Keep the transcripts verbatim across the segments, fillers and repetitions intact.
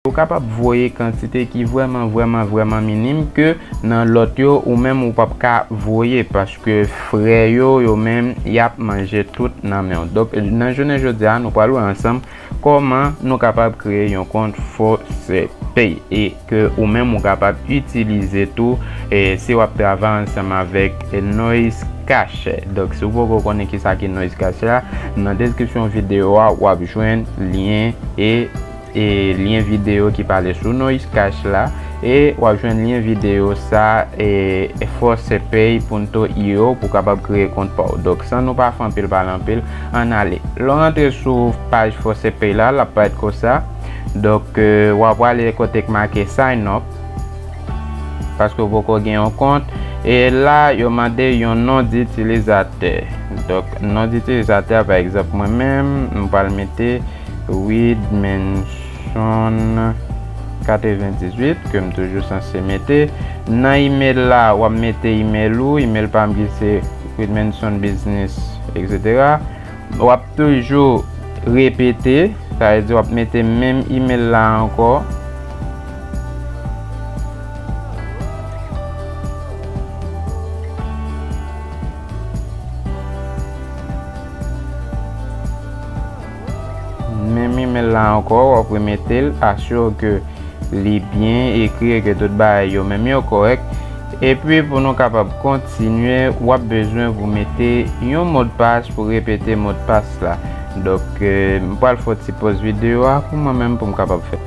Ou kapab voye kantite ki vrèman, vrèman, vrèman minim ke nan lòt yo, ou menm ou p ap ka voye, paske frè yo, yo menm, y ap manje tout nan men w. Donk, nan jounen jodi a, nou pral wè ansanm kòman nou kapab kreye yon kont ForcePay e ke ou menm ou kapab itilize tou, e si w ap travay ansanm avèk, e, Noise Cash. Donk, si w poko konnen kisa ki Noise Cash la, nan deskripsyon videyo a, w ap jwenn lyen e e lyen videyo ki pale sou Noise Cash la, e w ap jwenn lyen videyo sa, e, e ForcePay punto io pou w kapab kreye kont pa w. Donk, san nou pa fè anpil pale anpil, ann ale. Lè w rantre sou paj ForcePay la, l ap parèt konsa. Donk, e, w ap prale kote k make sign up, paske w poko gen yon kont. E la, yo mande yon non ditilizatè. Donk, non ditilizatè, pa egzanp, mwen menm, m pral mete Widmanson katrevendizwit, ke m toujou sanse mete. Nan email la, w ap mete email ou, email pa m ki se Widmanson Business, etsetera. W ap toujou repete, sa vle di w ap mete menm email la ankò. Menm email la ankò, w ap remete l, asire ke li byen ekri e ke tout bagay yo menm yo kòrèk. Epi pou nou kapab kontinye, w ap bezwen pou mete yon modpas, pou repete modpas la. Donk, e, m pral fè yon ti poz videyo a pou mwen menm pou m kapab fè.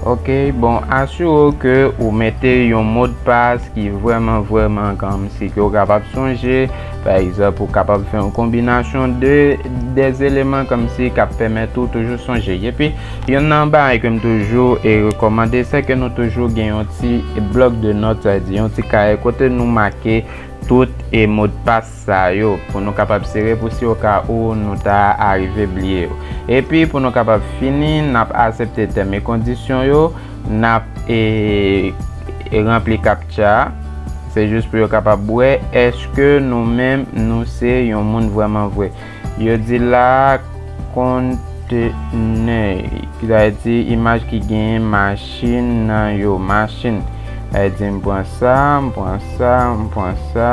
Ok, bon, asire w ke ou mete yon modpas ki vrèman, vrèman kòmsi ke w kapab sonje. Pa egzanp, ou kapab fè yon konbinasyon de, de eleman kòmsi k ap pèmèt ou toujou sonje. Epi, yonn nan bagay ke m toujou, e, rekòmande, se ke nou toujou gen yon ti blòk de nòt, sa vle di yon ti kay kote nou make tout, e, modpas sa yo, pou nou kapab sere pou si o ka ou nou ta arive bliye yo. Epi, pou nou kapab fini, n ap aksepte tèm e kondisyon yo, n ap, e, e ranpli captcha a. Se jis pou yo kapab wè èske nou menm nou se yon moun vrèman vre. Yo di la, container, ki sa vle di imaj ki genyen machin nan yo, machin. Sa vle di m pran sa, m pran sa, m pran sa,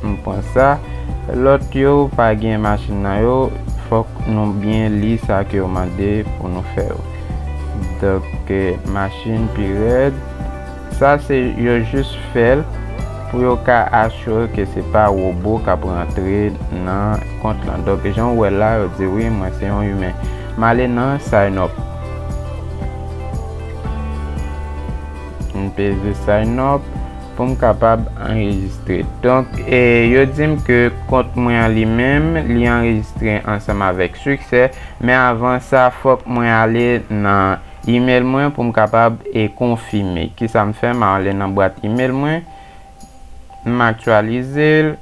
m pran sa. Lòt yo pa gen machin nan yo, fòk nou byen li sa ke yo mande pou nou fè yo. Donk, e, machin pi rèd. Sa se yo jis fè l pou yo ka asire ke se pa wobo k ap rantre nan kont lan. Donk, jan w wè la, yo di wi, mwen se yon imen. M ale nan sign up. M peze sign up pou m kapab anrejistre. Donk, e, yo di m ke kont mwen an li menm, li anrejistre ansanm avèk siksè, men avan sa, fòk mwen ale nan email mwen pou m kapab, e, konfime. Kisa m fè? M ale nan bwat email mwen, m aktyalize l.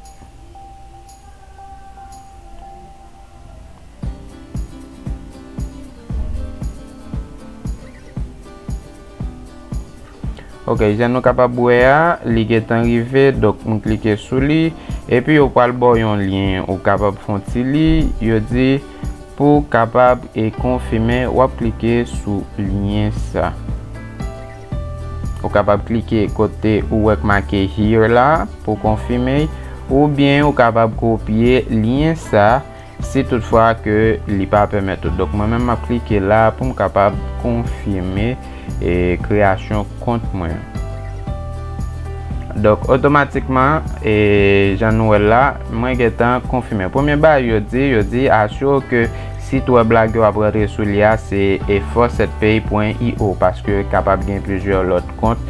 Ok, jan nou kapab wè a, li gentan rive, donk m klike sou li, epi yo pral ba w yon lyen, ou kapab fè yon ti li, yo di, pou w kapab e konfime, w ap klike sou lyen sa. Ou kapab klike kote ou wè k make here la pou konfime, oubyen ou kapab kopye lyen sa si toutfwa ke li pa pèmèt ou. Donk, mwen menm, m ap klike la pou m kapab konfime, e, kreyasyon kont mwen. Donk, otomatikman, e, jan nou wè l la, mwen gentan konfime. Premye bagay yo di, yo di, asire w ke sit wèb la ke w ap rantre sou li a, se, e, faucetpay pwen io, paske kapab gen plizyè lòt kont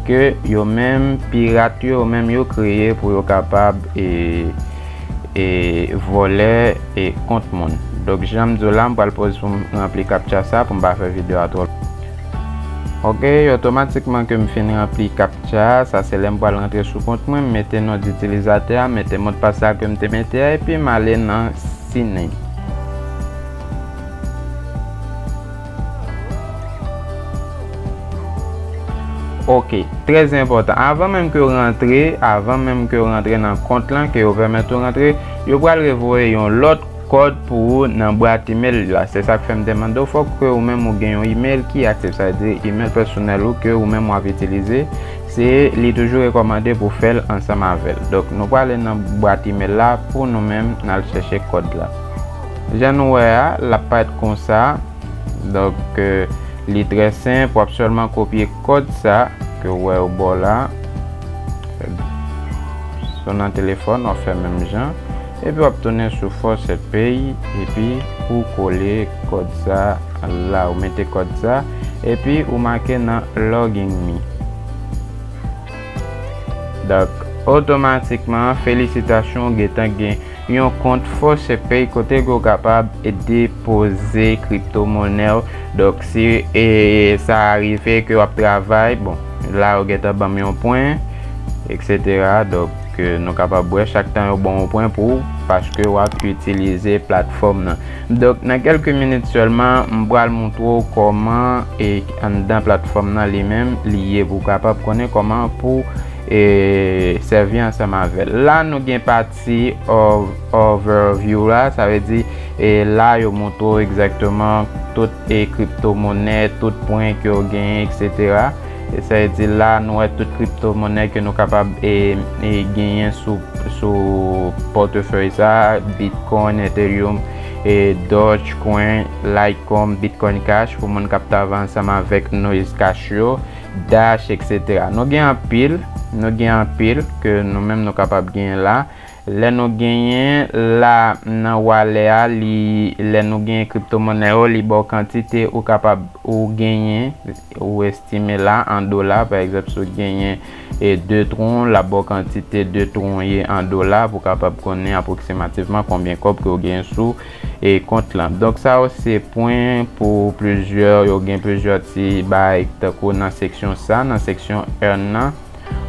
ke yo menm, pirat yo menm, yo kreye pou yo kapab, e, e, vòlè, e, kont moun. Donk, jan m di w la, m pral poze pou m ranpli captcha sa pou m pa fè videyo a twò long. Ok, otomatikman ke m fin ranpli captcha a, sa se lè m pral rantre sou kont mwen, m mete non ditilizatè a, mete modpas la ke m te mete a, epi m ale nan sign in. Ok, trè enpòtan. Avan menm ke w rantre, avan menm ke w rantre nan kont lan, ke yo pèmèt ou rantre, yo pral revoye yon lòt kòd pou ou nan bwat email la. Se sa k fè m te mande w, fòk ke ou menm ou gen yon email ki aktif, sa vle di email pèsonèl ou ke ou menm w ap itilize, se li toujou rekòmande pou fè l ansanm avè l. Donk, nou prale nan bwat email la pou nou menm n al chèche kòd la. Jan nou wè a, l ap parèt konsa. Donk, euh, li trè senp, w ap sèlman kopye kòd sa ke w wè yo ba w la. Sou nan telefòn, w ap fè menm jan. Epi w ap tounen sou Fawcett Pay, epi ou kole kòd sa la, ou mete kòd sa, epi ou make nan Logging Me. Donk, otomatikman, felisitasyon, ou gentan gen yon kont Fawcett Pay kote ke w kapab depoze kriptomonè w. Donk, si e, sa rive ke w ap travay, bon, la yo gentan ban m yon pwen, et cetera. Donk, e, nou kapab wè chak tan yo ban w yon pwen pou ou, paske w ap itilize platfòm nan. Donk, nan kèlke minit sèlman, m pral montre w kòman e anndan platfòm nan li menm li ye pou w kapab konnen kòman pou e sèvi ansanm avè l. La, nou gen pati ov- overview la, sa vle di e la yo montre w egzakteman tout e kriptomonè, tout pwen ke w genyen, et cetera. E sa vle di la, nou wè tout kriptomonè ke nou kapab e, e genyen sou, sou pòtefèy sa, Bitcoin, Ethereum, e Dogecoin, Litecoin, Bitcoin Cash, pou moun k ap travay ansanm avèk Noise Cash yo, Dash, et cetera. Nou gen anpil, nou gen anpil ke nou menm nou kapab genyen la. Lè nou genyen la nan walè a, li, lè nou genyen kriptomonè yo, li ba w kantite ou kapab ou genyen, ou estime la an dola. Pa egzanp, si w genyen e de tron, l ap ba w kantite de tron ye an dola pou w kapab konnen apwoksimativman konbyen kòb ke w genyen sou e kont lan. Donk, sa yo se pwen pou plizyè, yo gen plizyè ti bagay, tankou nan seksyon sa, nan seksyon earn nan.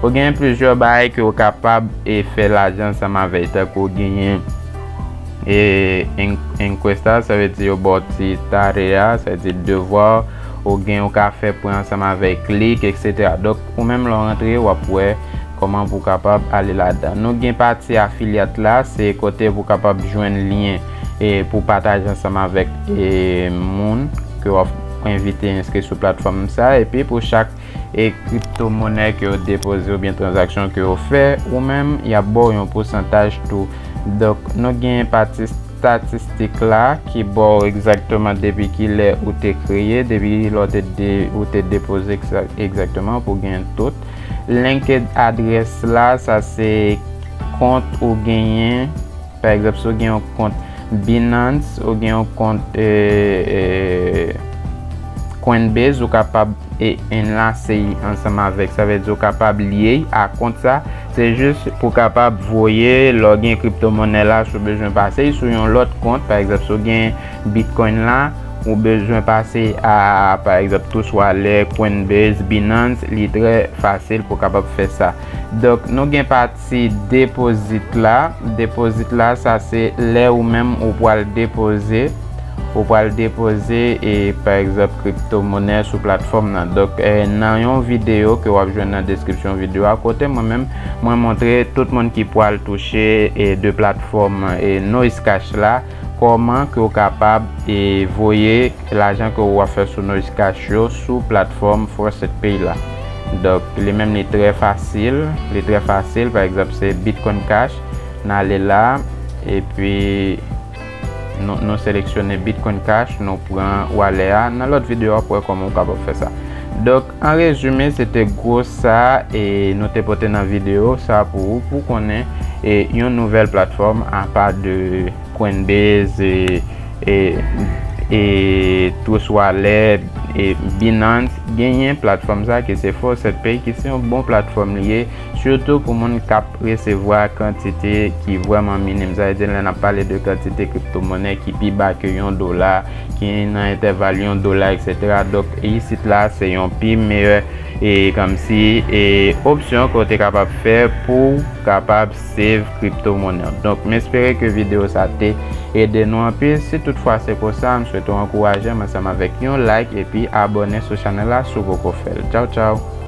Ou gen plizyè bagay ke w kapab e fè lajan ansanm avè l, tankou ou genyen e en- encuesta, sa vle di yo ba w ti tare a, sa vle di devwa, ou gen, ou ka fè pwen ansanm avè Click, et cetera. Donk, ou menm lè w rantre, w ap wè kòman pou w kapab ale ladan. Nou gen pati afilyat la, se kote pou w kapab jwenn lyen e pou w pataje ansanm avèk e moun ke w ap envite enskri sou platfòm sa, epi pou chak e kriptomonè ke yo depoze oubyen tranzaksyon ke yo fè, ou menm, y ap ba w yon pousantaj tou. Donk, nou gen pati estatistik la ki ba w egzakteman depi kilè ou te kreye, depi lè w te de- ou te depoze egza- egzakteman pou w gen tout. Linked address la, sa se kont ou genyen. Pa egzanp, si w gen yon kont Binance, ou gen yon kont e, e, Coinbase, ou kapab e, enlase y ansanm avèk. Sa vle di ou kapab lye y a kont sa. Se jis pou w kapab voye, lè w gen kriptomonè la, si w bezwen pase y sou yon lòt kont. Pa egzanp, si w gen Bitcoin la, ou bezwen pase a, pa egzanp, Trust Wallet, Coinbase, Binance, li trè fasil pou w kapab fè sa. Donk, nou gen pati depozit la. Depozit la, sa se lè ou menm ou pral depoze, ou pral depoze, e, pa egzanp, kriptomonè sou platfòm nan. Donk, e, nan yon videyo ke w ap jwenn nan deskripsyon videyo a, kote mwen menm, mwen montre tout moun ki pral touche, e, de platfòm, e, Noise Cash la, kòman ke w kapab, e, voye lajan ke w ap fè sou Noise Cash yo sou platfòm Fawcett Pay la. Donk, li menm li trè fasil, li trè fasil. Pa egzanp, se Bitcoin Cash, n ale la, epi nou, nou seleksyone Bitcoin Cash, nou pran walè a. Nan lòt videyo, w ap wè kòman w kapab fè sa. Donk, an rezime, se te gwo sa, e nou te pote nan videyo sa pou ou, pou konnen, e yon nouvèl platfòm apa de Coinbase, e, e, e Trust Wallet, e Binance, genyen platfòm sa ki se Fawcett Pay, ki se yon bon platfòm li ye, sitou pou moun k ap resevwa kantite ki vrèman minim. Sa vle di, lè n ap pale de kantite kriptomonè ki pi ba ke yon dola, ki nan entèval yon dola, et cetera. Donk, isit la, se yon pi meyè, e kòmsi, e opsyon ke w te kapab fè pou w kapab save kriptomonè w. Donk, m espere ke videyo sa te ede nou anpil. Si toutfwa se konsa, m swete w ankouraje m ansanm avèk yon like epi abòne sou chanèl la si w poko fè l. Tchaw, tchaw!